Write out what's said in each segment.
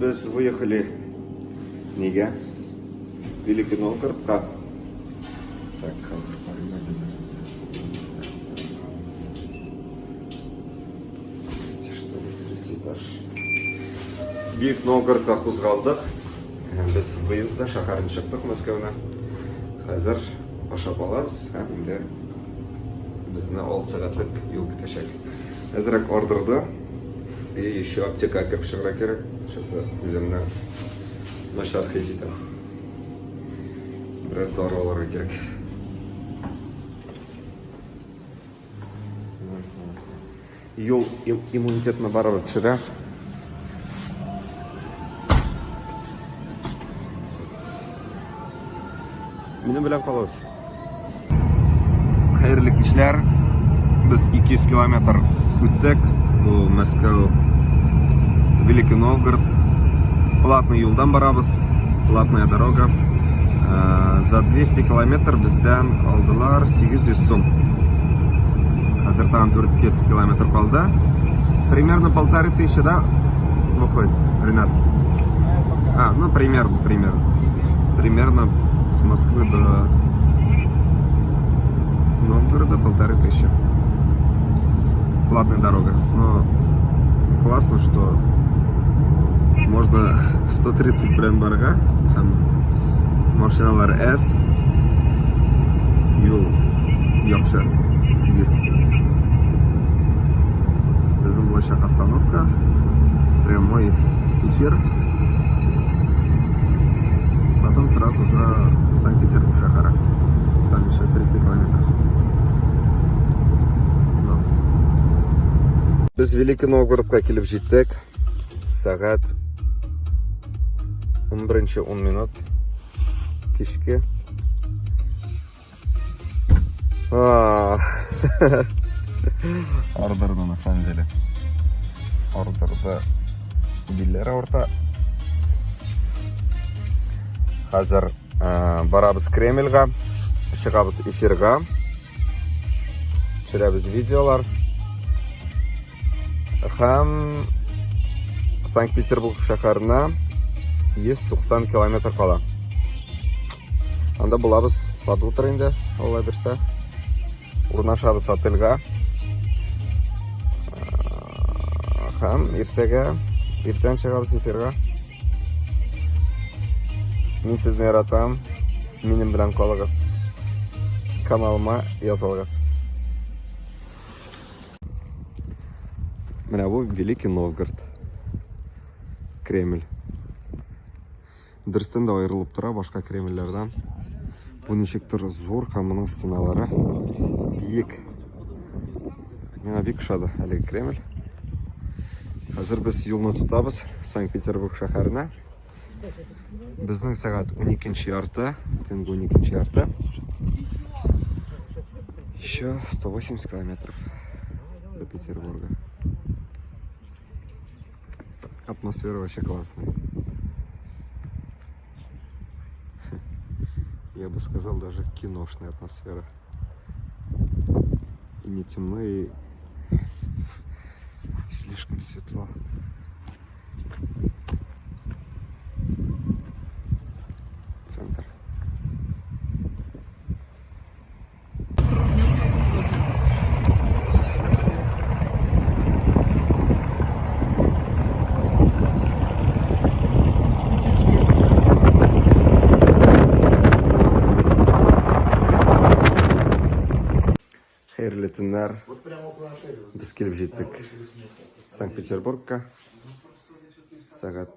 Без выехали нигә? Великий Новгородка. Так, хәзер карыйм әле нәрсә. Что ли, третий этаж. Бөек Новгородка кузгалдык. Без выездда шәһәрен чыктык Мәскәүне. Хәзер ашап алабыз һәм инде безне 6 сәгатьлек юл көтәчәк. Әзрәк ардырды. И еще аптека кереп чыгарга кирәк. Что-то үземне начар хис итәм. Берәр дару алырга кирәк. Юл иммунитетны барыбер төшерә. Минем белән калыгыз. Хәерле кичләр. Без 200 километр үттек. Бу Мәскәү, Великий Новгород. Платный юлдан барабыз. Платная дорога. Э, за 200 километр бездән алдылар 800 сум. Хәзер тагын 400 километр калды. Примерно полторы тысячи, да, выходит, Ренат? А, ну примерно, примерно. Примерно с Москвы до Новгорода 1500. Платная дорога. Но классно, что можно 130 белән барырга һәм машиналар әз, юл яхшы, тигез. Безнең булачак остановка, прямой эфир. Потом сразу же Санкт-Петербург шәһәре. Там еще 300 километров. Вот. Без Великий Новгородка килеп җиттек. Сәгать 11:10 минут кичке. Ардырды на самом деле. Ардырды. Билләр авырта. Хәзер э, барабыз Кремльгә, чыгабыз эфирга. Төшерәбез видеолар. Һәм Санкт-Петербург шәһәренә 190 километр кала. Анда булабыз под утро инде, Алла бирсә. Урнашабыз отельгә. Һәм иртәгә, иртән чыгабыз эфирга. Мин сезне яратам. Минем белән калыгыз. Каналыма язылыгыз. Менә бу Великий Новгород. Кремль. Дөрестән дә аерылып тора башка кремльләрдән. Бу ничектер зур һәм моның стеналары биек. Миңа бик ошады әлеге Кремль. Хәзер без юлны тотабыз Санкт-Петербург шәһәренә. Безнең сәгать 12 ярты, төнге 12 ярты. Еще 180 километров до Петербурга. Атмосфера вообще классная. Я бы сказал, даже киношная атмосфера. И не темно, и слишком светло. Центр. Хәерле төннәр. Без килеп җиттек Санкт-Петербургка. Сәгать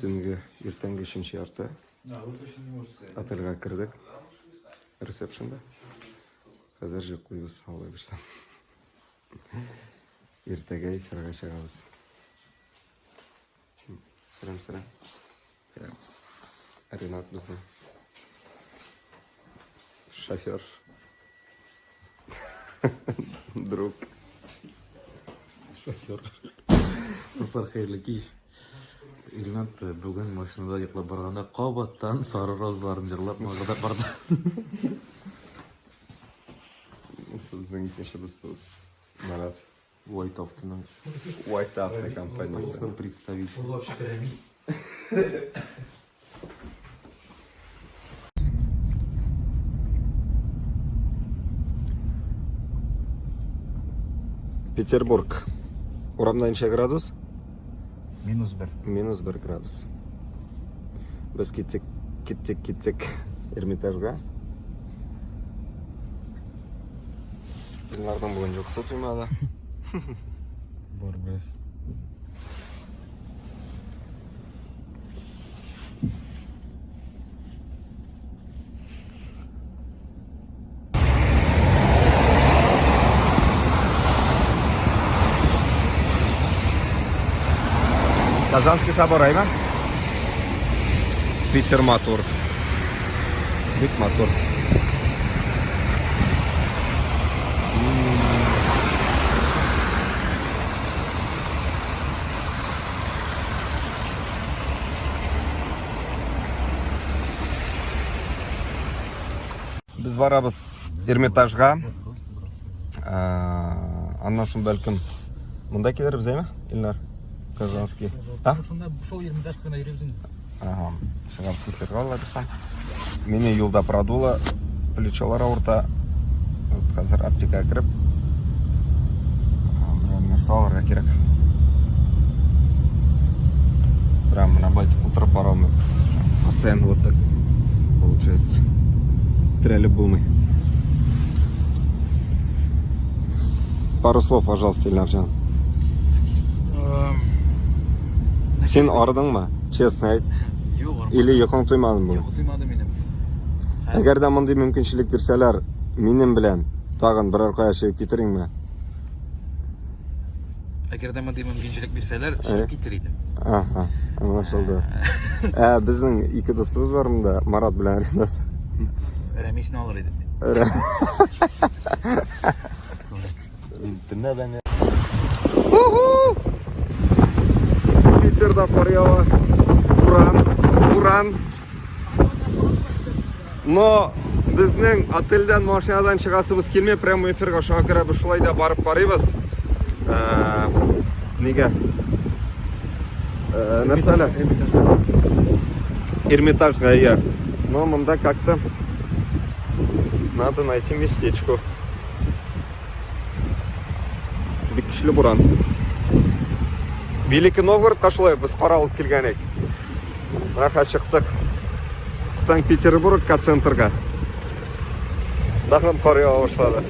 төнге иртәнге өченче ярты. Отельгә кердек. Ресепшнда. Хәзер йоклыйбыз, Алла бирсә. Иртәгә эфирга чыгабыз. Сәлам, сәлам. Ренат безнең шофер. Друг. Шофер. Дуслар, хәерле кич. Илнат э, бүген машинада йоклап барганда кабаттан сары розаларын җырлап мыгырдап барды. Безнең икенче дустыбыз Марат. White Автоның White Auto компаниясе. представитель. Ул вообще Рәмис. Петербург. Урамда ничә градус? Минус бер. Минус бер градус. Без киттек, киттек, киттек Эрмитажга. Илнарның бүген йокысы туймады. Бар бераз. Казанский собор, әйме? Питер матур. Бик матур. Без барабыз Эрмитажга. Аннан соң бәлкем монда килербез, әйме, Илнар? Казанский. А? Шунда шул Эрмитаж кына йөрибез инде. Ага, чыгабыз эфирга, Алла бирса. Мине юлда продуло, плечолар авырта. Вот хәзер аптекага кереп, берәр нәрсә алырга кирәк. Прям менә былай итеп утырып бара алмыйм. Постоянно вот так получается. Терәлеп булмый. Пару слов, пожалуйста, Ильнарҗан. Син арыдыңмы? Честно әйт. Юк, армадым. Или йокың туймадымы бүген? Йокы туймады минем. Әгәр дә мондый мөмкинчелек бирсәләр, минем белән тагын берәр кая чыгып китериңме? Әгәр дә мондый мөмкинчелек бирсәләр, чыгып китер идем. Ага, аңлашылды. Ә безнең ике дустыбыз бар монда, Марат белән Ринат. Рәмисне алыр идем мин. Питерда кар ява. Буран, буран. Но безнең отельдән машинадан чыгасыбыз килми, прямо эфирга шуңа күрә без шулай да барып карыйбыз. Э, нигә? Э, нәрсә әле? Эрмитажга, иә. Но монда как-то надо найти местечко. Бик көчле буран. Великий Новгородка шулай без кар алып килгән идек. Менә хәзер чыктык. Санкт-Петербургка центрга. Тагын кар ява башлады.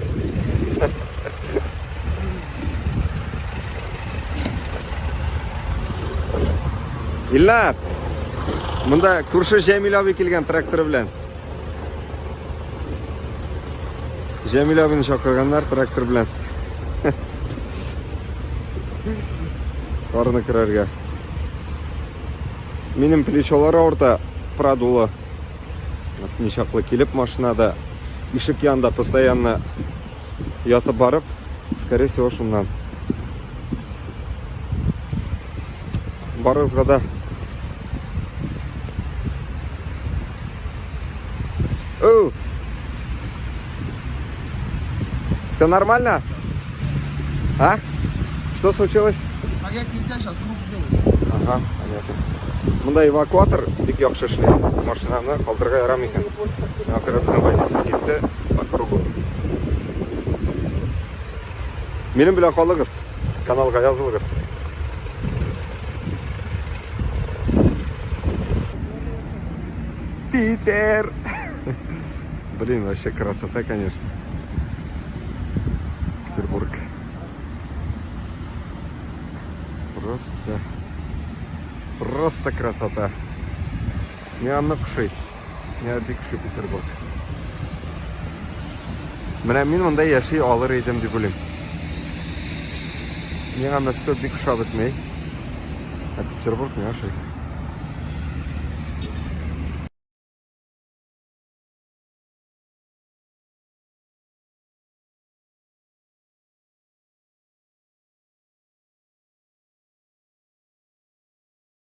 Илнар, монда күрше Җәмил абый килгән тракторы белән. Җәмил абыйны чакырганнар трактор белән. Карны керергә. Минем плечолар авырта, продуло. Ничаклы килеп машинада ишек янында постоянно ятып барып, скорее всего, шуннан. Барыгызга да Оу! Все нормально? А? Что случилось? Погять нельзя, сейчас круг сделаю. Ага, понятно. Монда эвакуатор бик яхшы эшли. Машинаны калдырырга ярамый икән. Шуңа күрә безнең водитель китте по кругу. Минем белән калыгыз. Каналга язылыгыз. Питер! Блин, вообще красота, конечно. Петербург. Просто, просто красота. Миңа нык ошый. Миңа бик ошый Петербург. Менә мин монда яши алыр идем дип уйлыйм. Миңа Мәскәү бик ошап бетми. Ә Петербург миңа ошый.